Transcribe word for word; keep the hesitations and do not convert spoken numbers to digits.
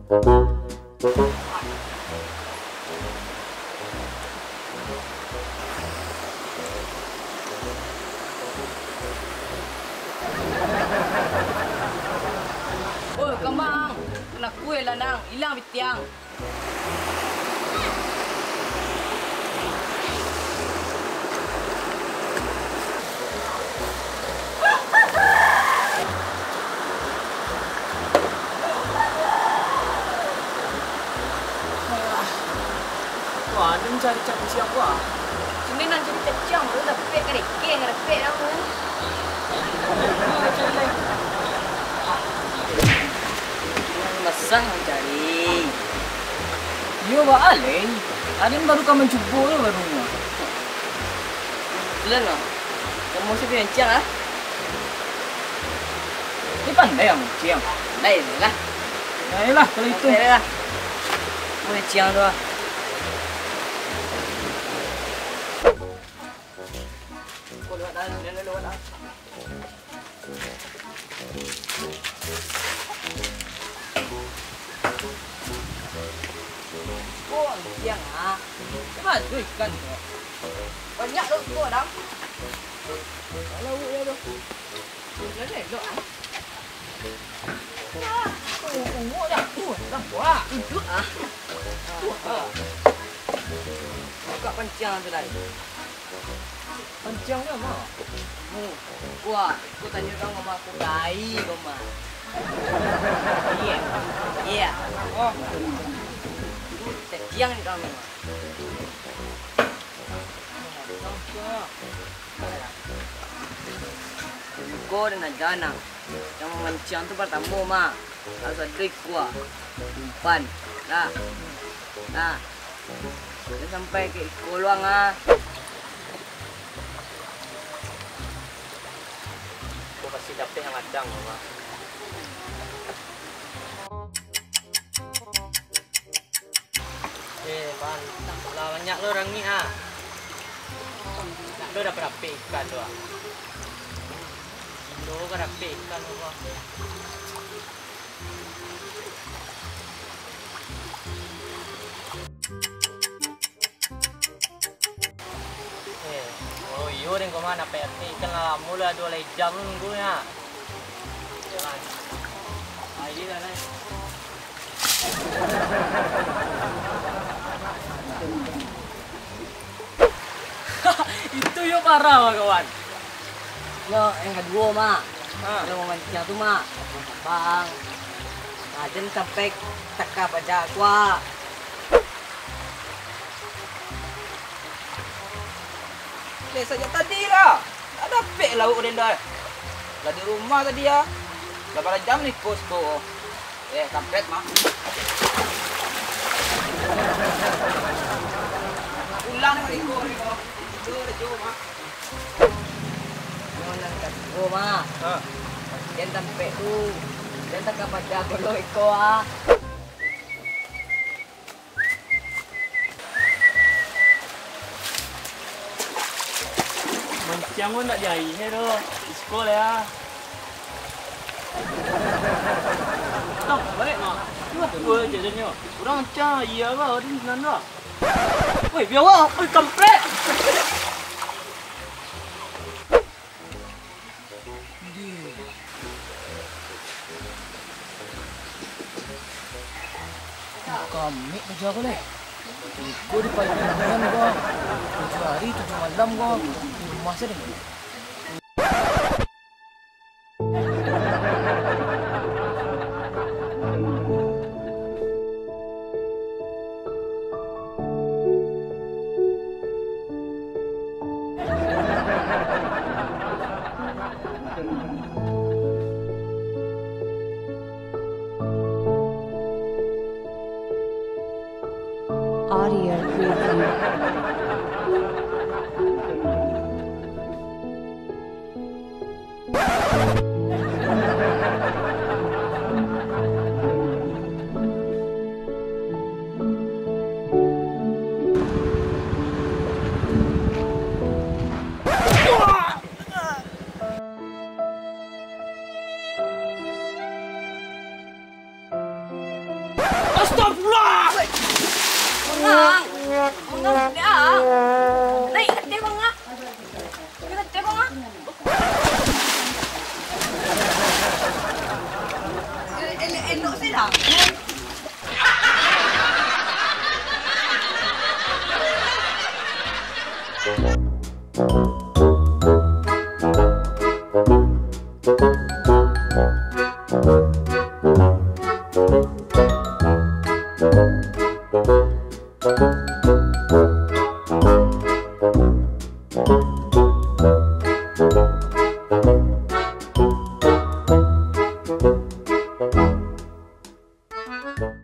Oi, Kamang, kena kue lah nang, ilang bitiang. Wah, ado cari caciang, wah. Sini nan cari caciang, baru dapek kadekeng, kadapek dah, wah. Basah mancari. Iyo, baa lai. Aden baru ka mancubo lo baru mah. Bulan lo. Kamu sih manciang, ah? Ni pandai lah manciang. Pandai lah. Pandailah, kalau itu. Pandai lah. Manciang tu, ah. Kau lewat dah, lewat, lewat dah. Kau manciang, ah. Macam mana tu ikan tu? Banyak tu, tu, Adam. Kalau awak dia tu. Dah elok, ah. Ah, tu, tu, dah. Tu, dah kuat. Duduk, ah. Tu, ah. Buka panciang tu, Dai. Panciang tu, Mak? Hmm. Kuat. Kau tanya kau, Mak. Aku gai kau, Mak. Iya. Iya. Oh. Panciang ni kau, Mak. Ko dan aja nak. Yang mamanciang tu partamo, Mak. Harus ado ikua. Umpan. Nah. Nah. Jan sampai ka iko luang, ah. Ko pasti dapek yang adang, Mak. Eh, Pan, lah banyak lo urang ni, ah. Nak lo dapek-dapek ikan tu, ah. Kilo ka dapek ikan tu, ah. Eh, oh iyo, den ko mah, dapek-dapek ikan lah lamo lah, duo lai jam nunggu, ya. Iyo, Pan. Ayo lah, Pan. Itu yo parah, kawan. Yo, yang kaduo, Mak. Ha. Kalau mamanciang tu, Mak, bang, nah, jan sampai taka paja kuah. Eh, sajak tadi lah. Ndak dapek lauak den doh. Lah di rumah tadi, ah. Lah bara jam ni kos tu. Eh, kampret, Mak. Pulang ni, Mak, iko, iko. Iko dah jauh, Mak. Yo, nan kaduo, Mak. Ha. Jan sampai tu. Jan taka paja golok iko, ah. Manciang pun tak jahit doh. Isko lah. Tang, balik, Mak. Dua, dua je dah nyo. Urang manciang, iya, Mak. Urang nan, Mak. Woi, biawa. Woi, kampret. Kamik kerja ko leh. Iko di payuangan ko. Tujuh hari, tujuh malam ko. Di rumah saja. Audio preview. Bang, bang, dah. Naik kateh, bang, ah. Naik kateh, bang, ah. Elok-elok se lah.